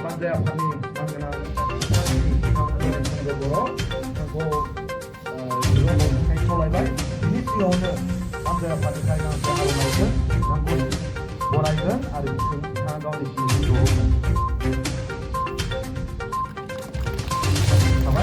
반대 아파니 만나 상대적으로 그리고 이런 행동을 이니시오는 반대 아파니 가이나 하는 한국 뭐라이든 아주 상가운데 시도 잠깐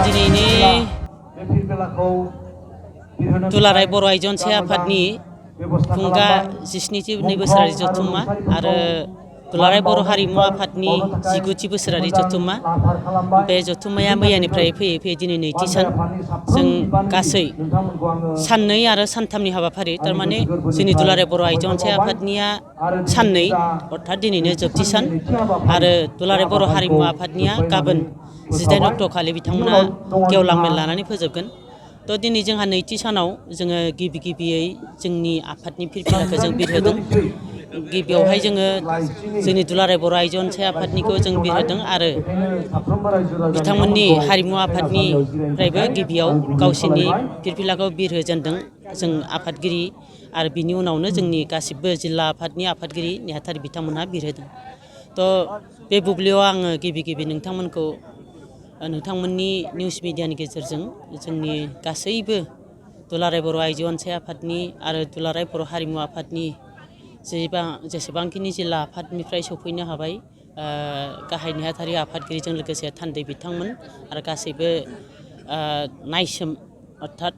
दिनैनि दुलाराय बर' आइजो अनसाय आफादनि खुंगा 17 बोसोरारि जथुम्मा आरो दुलाराय बर' हारिमु आफादनि 19 बोसोरारि जथुम्मा बे जथुम्माया मैयानिफ्राय फैयै फैयै दिनै नैथि सान जों गासै साननै आरो सानथामनि हाबाफारि थारमाने जोंनि दुलाराय बर' आइजो अनसाय आफादनिया साननै अर्थात दिनैनो जोबथि सान आरो दुलाराय बर' हारिमु आफादनिया गाबोन 19 अक्ट' खालि बिथांमोना गेवलां मेल लानानै फोजोबगोन थ' दिनै जोंहा नैथि सानाव जोङो गिबियै जोंनि आफादनि फिरफिलाखौ जों बिरहोदों गिबियावहाय जोङो जोंनि दुलाराय बर' आइजो अनसाय आफादनिखौ जों बिरहोदों आरो बिथांमोननि हारिमु आफादनिफ्रायबो गिबियाव गावसोरनि फिरफिलाखौ बिरहोजेनदों जों आफादगिरि आरो बिनि उनावनो जोंनि गासिबो जिल्ला आफादनि आफादगिरि नेहाथारि बिथांमोनहा बिरहोदों थ' बे बुब्लियाव आङो गिबि नोंथांमोनखौ नोंथांमोननि निउस मिडियानि गेजेरजों जोंनि गासैबो दुलाराय बर' आइजो अनसाय आफादनि आरो दुलाराय बर' हारिमु आफादनि जेसेबांखिनि जिल्ला आफादनिफ्राय सफैनो हाबाय गाहाय नेहाथारि आफादगिरिजों लोगोसे थान्दै बिथांमोन आरो गासैबो नायसोम अर्थात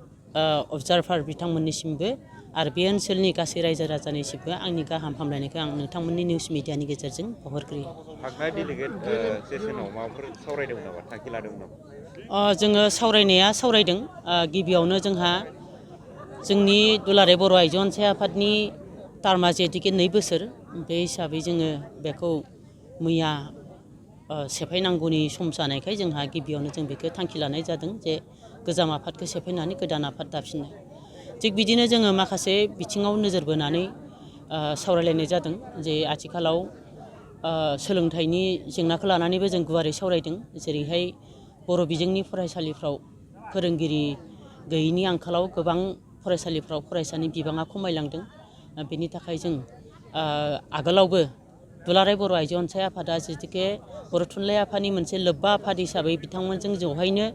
अबजार्भार बिथांमोननिसिमबो आरो बे ओनसोलनि गासै रायजो राजानिसिमबो आंनि गाहाम हामलायनायखौ आं नोंथांमोननि निउस मिडियानि गेजेरजों बावहरग्रोयो। फागना डेलिगेट सेसनाव माबाफोर सावरायदोंमोन नामा थांखि लादोंमोन नामा? जोङो सावरायनाया सावरायदों गिबियावनो जोंहा जोंनि दुलाराय बर' आइजो अनसाय आफादनि टार्मा जेहेतुके 2 बोसोर बे हिसाबै जोङो बेखौ मैया सेफायनांगौनि सम जानायखाय जोंहा गिबियावनो जों बेखौ थांखि लानाय जादों जे गोजाम आफादखौ सेफायनानै गोदान आफाद दाफिननाय थिग बिदिनो जोङो माखासे बिथिङाव नोजोर बोनानै सावरायलायनाय जादों जे आथिखालाव सोलोंथाइनि जेंनाखौ लानानैबो जों गुवारै सावरायदों जेरैहाय बर' बिजोंनि फरायसालिफ्राव फोरोंगिरि गैयैनि आंखालाव गोबां फरायसालिफ्राव फरायसानि बिबाङा खमायलांदों बेनि थाखाय जों आगोलावबो दुलाराय बर' आइजो अनसाय आफादा जेहेतुके बर' थुनलाइ आफादनि मोनसे लोब्बा आफाद हिसाबै बिथांमोनजों जहायनो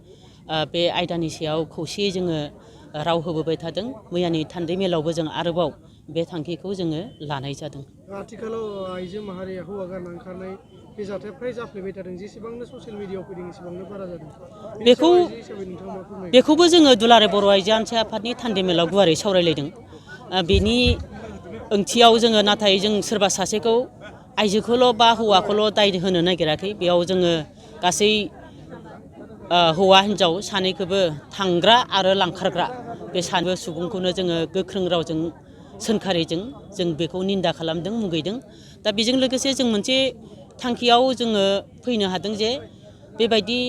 बे आयदानि सायाव खौसेयै जोङो राव होबोबाय थादों मैयानि थान्दै मेलावबो जों आरोबाव बे थांखिखौ जोङो लानाय जादों। आथिखालाव आइजो माहारिया हौवा गारना ओंखारनाय बे जाथाया फ्राय जाफ्लेबाय थादों जेसेबांनो ससियेल मिडियाआव फैदों एसेबांनो बारा जादों बेखौबो जोङो दुलाराय बर' आइजो अनसाय आफादनि थान्दै मेलाव गुवारै सावरायलायदों बेनि ओंथियाव जोङो नाथाय जों सोरबा सासेखौ आइजोखौल' बा हौवाखौल' दाय होनो नागिराखै बेयाव जोङो गासै हौवा हिन्जाव सानैखौबो थांग्रा आरो लांखारग्रा बे सानैबो सुबुंखौनो जोङो गोख्रों रावजों सोंखारिजों जों बेखौ निन्दा खालामदों मुगैदों दा बेजों लोगोसे जों मोनसे थांखियाव जोङो फैनो हादों जे बेबायदि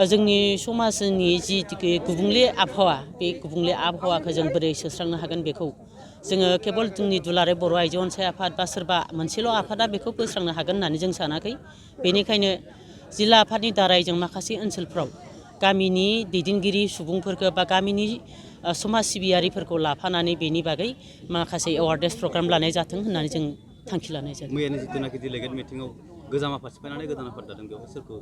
जोंनि समाजनि जिथुके गुबुंले आबहावा बे गुबुंले आबहावाखौ जों बोरै सुस्रांनो हागोन बेखौ जोङो केबल जोंनि दुलाराय बर' आइजो अनसाय आफाद बा सोरबा मोनसेल' आफादा बेखौ फोस्रांनो हागोन होननानै जों सानाखै बेनिखायनो जिल्ला आफादनि दाराय जों माखासे ओनसोलफ्राव गामिनि दैदेनगिरि सुबुंफोरखौ बा गामिनि समाज सिबियारिफोरखौ लाफानानै बेनि बागै माखासे एवारनेस प्रग्राम लानाय जाथों होननानै जों थांखि लानाय जादों। मैयानि जिथुनाखि डेलिगेट मिटिङाव गोजाम आफाद सिफायनानै गोदान आफाद दादों बेयाव सोरखौ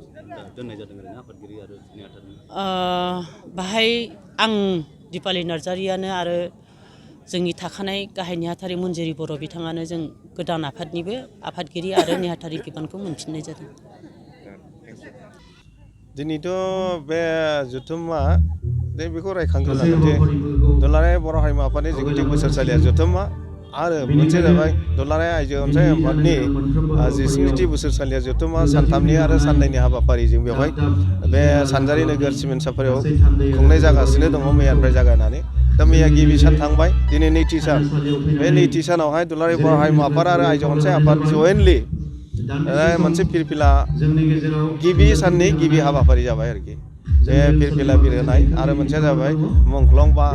दोननाय जादों ओरैनो आफादगिरि आरो नेहाथारि? बाहाय आं दिपालि नार्जारियानो आरो जोंनि थाखानाय गाहाय नेहाथारि मन्जिरि बर' बिथाङानो जों गोदान आफादनिबो आफादगिरि आरो नेहाथारि बिबानखौ मोनफिननाय जादों। दिनैथ' बे जथुम्मा बेखौ रायखांग्रोनांगोन जे दुलाराय बर' हारिमु आफादनि 19 बोसोरसालिया जथुम्मा आरो मोनसे जाबाय दुलाराय आइजो अनसाय आफादनि 17 बोसोरसालिया जथुम्मा सानथामनि आरो साननैनि हाबाफारिजों बेवहाय बे सानजारि नोगोर सिमेन्ट सापरियाव खुंनाय जागासिनो दङ मैयानिफ्राय जागायनानै मैया गिबि सान थांबाय दिनै नैथि सान बे नैथि सानावहाय दुलाराय बर' हारिमु आफाद आरो आइजो अनसाय आफाद जयेन्टलि मोनसे फिरफिला गिबि साननि गिबि हाबाफारि जाबाय आरोखि बे फिरफिला बिरहोनाय आरो मोनसेया जाबाय मुंख्लं बा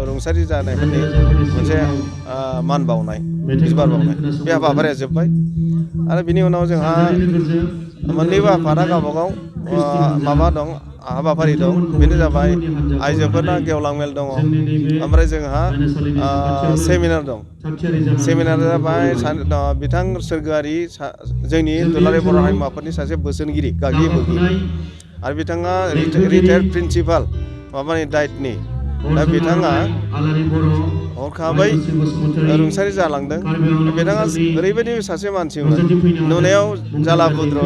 रुंसारि जानायफोरनि मोनसे मान बावनाय बिबार बावनाय बे हाबाफारिया जोब्बाय आरो बिनि उनाव जोंहा मोननैबो आफादा गावबागाव माबा दं हाबाफारि दं बेनो जाबाय आइजोफोरना गेवलां मेल दङ ओमफ्राय जोंहा सेमिनार दं सेमिनारा जाबाय बिथां सोरगोआरि जोंनि दुलाराय बर' हारिमु आफादनि सासे बोसोनगिरि गागि बोगि आरो बिथाङा रिटायार्ड प्रिन्सिपाल माबानि दाइटनि दा बिथाङा हरखाबै रुंसारि जालांदों बिथाङा ओरैबायदि सासे मानसिमोन नुनायाव जाला बुद्र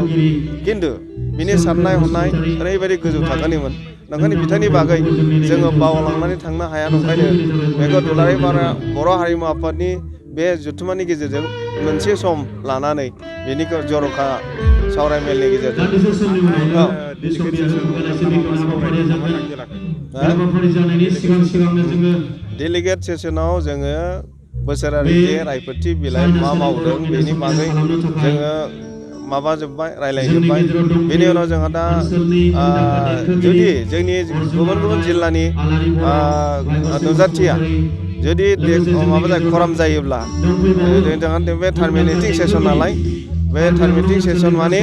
खिन्थु बिनि साननाय हनाय ओरैबायदि गोजौ थाखोनिमोन नंखायनो बिथांनि बागै जोङो बावलांनानै थांनो हाया नंखायनो बेखौ दुलाराय बर' हारिमु आफादनि बे जथुम्मानि गेजेरजों मोनसे सम लानानै बेनि जर'खा सावरायमेलनि गेजेरजों डेलिगेट सेसनाव जोङो बोसोरारि रायफोरथि बिलाइ मा मावदों बेनि बागै जोङो माबाजोब्बाय रायलायजोब्बाय बेनि उनाव जोंहा दा जुदि जोंनि गुबुन गुबुन जिल्लानि नुजाथिया जुदि माबा जायो खराम जायोब्ला जोंहा बे टार्मिनेटिं सेसन नालाय बे टार्मिनेटिं सेसन माने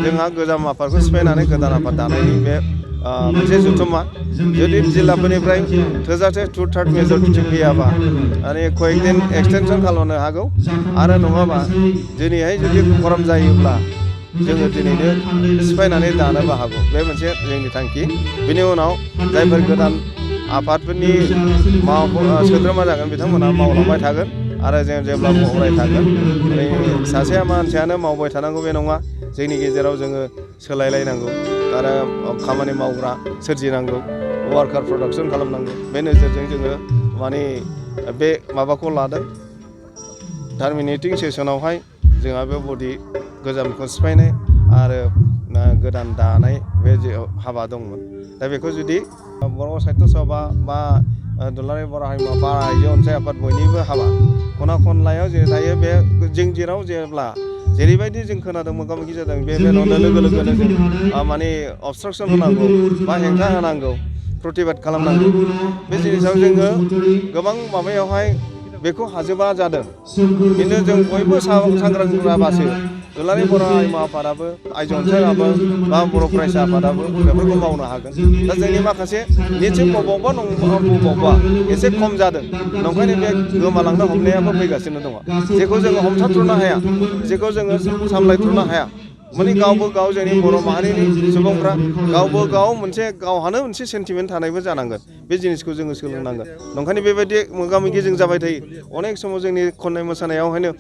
जोंहा गोजाम आफादखौ सिफायनानै गोदान आफाद दानायनि बे मोनसे जथुम्मा जुदि जिल्लाफोरनिफ्राय थोजासे 2/3 मेजरिटि फैयाबा माने कয়েকদিন एक्सटेनसन खालामनो हागौ आरो नङाबा दिनैहाय जुदि खराम जायोब्ला जोङो दिनैनो सिफायनानै दानोबो हागौ बे मोनसे जोंनि थांखि बेनि उनाव जायफोर गोदान आफादफोरनि सोद्रोमा जागोन बिथांमोना मावलांबाय थागोन आरो जों जेब्ला मावबाय थागोन सासे मानसियानो मावबाय थानांगौ बे नङा जोंनि गेजेराव जोङो सोलायलायनांगौ आरो खामानि मावग्रा सोरजिनांगौ वार्कार प्रडाक्सन खालामनांगौ बे नोजोरजों जोङो माने बे माबाखौ लादों टार्मिनेटिं सेसनावहाय जोंहा बे बडि गोजामखौ सिफायनाय आरो गोदान दानाय बे हाबा दंमोन दा बेखौ जुदि बर' साहित्य सभा बा दुलाराय बर' हारिमु आफाद आइजो अनसाय आफाद बयनिबो हाबा खना खनलायाव जे थायो बे जों जेराव जेब्ला जेरैबायदि जों खोनादों मोगा मोगि जादों बे लोगो लोगोनो जों माने अबस्ट्राकसन होनांगौ बा हेंथा होनांगौ प्रतिबाद खालामनांगौ बे जिनिसाव जोङो गोबां माबायावहाय बेखौ हाजोबा जादों खिन्थु जों बयबो सांग्रां जाबासो दुलाराय बर' हारिमु आफादाबो आइजो अनसाय आफाद बा बर' फरायसा आफादाबो बेफोरखौ मावनो हागोन दा जोंनि माखासे निसय बबावबा एसे खम जादों नंखायनो बे गोमालांनो हमनायाबो फैगासिनो दङ जेखौ जोङो हमथाथ्र'नो हाया जेखौ जोङो सामलायथ्र'नो हाया माने गावबो गाव जोंनि बर' माहारिनि सुबुंफ्रा गावबो गाव मोनसे गावहानो मोनसे सेन्टिमेन्ट थानायबो जानांगोन बे जिनिसखौ जोङो सोलोंनांगोन नंखायनो बेबायदि मोगा मोगि जों जाबाय थायो अनेक समाव जोंनि खननाय मोसानायावहायनो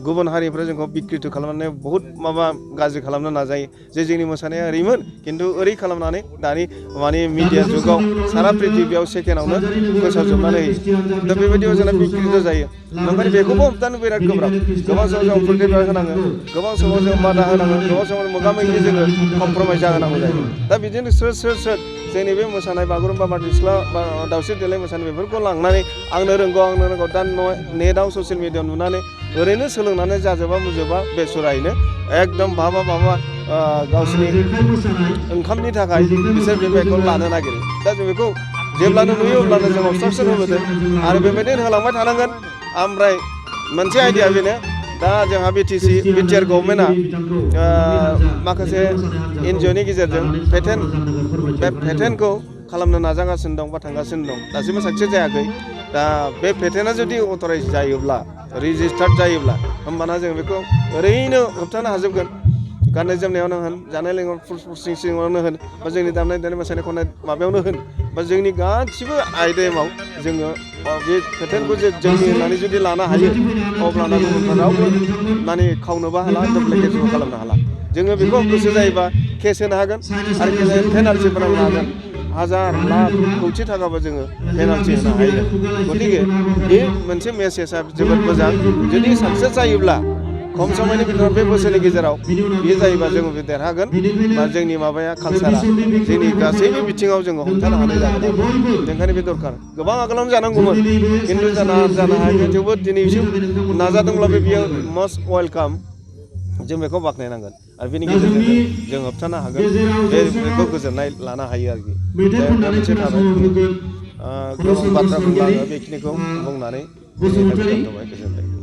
गुबुन हारिफ्रा जोंखौ बिकृत खालामनानै बहुद माबा गाज्रि खालामनो नाजायो जे जोंनि मोसानाया ओरैमोन खिन्थु ओरै खालामनानै दानि माने मिडिया जुगाव सारा प्रिथिबियाव सेकेन्डआवनो फोसावजोबनानै होयो दा बेबायदियाव जोंना बिकृत जायो नंखायनो बेखौबो हमथानो बिराद गोब्राब गोबां समाव जों प्रतिबाद होनाङो गोबां समाव जों बादा होनाङो गोबां समाव मोगा मोगि जोङो कमप्रमाइस जाहोनांगौ जायो दा बिदिनो सोर जोंनि बे मोसानाय बागुरुम्बा बारदै सिख्ला बा दावस्रि देलाय मोसानाय बेफोरखौ लांनानै आंनो रोंगौ दा नेटआव ससियेल मिडियाआव नुनानै ओरैनो सोलोंनानै जाजोबा मुजोबा बेसुरायैनो एकदम माबा गावसिनि ओंखामनि थाखाय बिसोर बेबायदिखौ लानो नागिरो दा जों बेखौ जेब्लानो नुयो अब्लानो जों अबस्ट्राकसन होबोदों आरो बेबायदिनो होलांबाय थानांगोन ओमफ्राय मोनसे आइडिया बेनो दा जोंहा बिटिआर गभर्नमेन्टआ माखासे एनजिअनि गेजेरजों पेटेन्टखौ खालामनो नाजागासिनो दं बा थांगासिनो दं दासिमबो साक्सेस जायाखै दा बे पेटेन्टआ जुदि अथराइज जायोब्ला रेजिस्टार्ड जायोब्ला होमबाना जों बेखौ ओरैनो होबथानो हाजोबगोन गाननाय जोमनायावनो होन जानाय लोंनाय फुड होन बा जोंनि दामनाय देनाय मोसानाय खननाय माबायावनो होन बा जोंनि गासिबो आयदायाव जोङो बे पेटेन्टखौ जोंनि होननानै जुदि लानो हायो अब्लाना गुबुनफ्रा रावबो माने खावनोबो हाला डुप्लिकेटबो खालामनो हाला जोङो बेखौ गोसो जायोबा केस होनो हागोन आरो पेनाल्टि फोनांनो हागोन हाजार लाख कौटि थाखाबो जोङो पेनाल्टि होनो हायो गतिके बे मोनसे मेसेजआ जोबोद मोजां जुदि साक्सेस जायोब्ला खम समयनि गेजेराव बे बोसोरनि गेजेराव बेयो जायोबा जोङो बे देरहागोन बा जोंनि माबाया कालसारा जोंनि गासैबो बिथिङाव जोङो हमथानो हानाय जागोन ओंखायनो बे दरखार गोबां आगोलावनो जानांगौमोन खिन्थु जानो हायाखै थेवबो दिनैसिम नाजादोंब्लाबो बियो मस्ट वेलकाम जों बेखौ बाख्नायनांगोन आरो बेनि गेजेरजों जों होबथानो हागोन बेखौ गोजोननाय लानो हायो आरोखि मोनसे थाबाय गोबां बाथ्रा बुंलाङो बेखिनिखौ बुंनानै गोजोनबाय।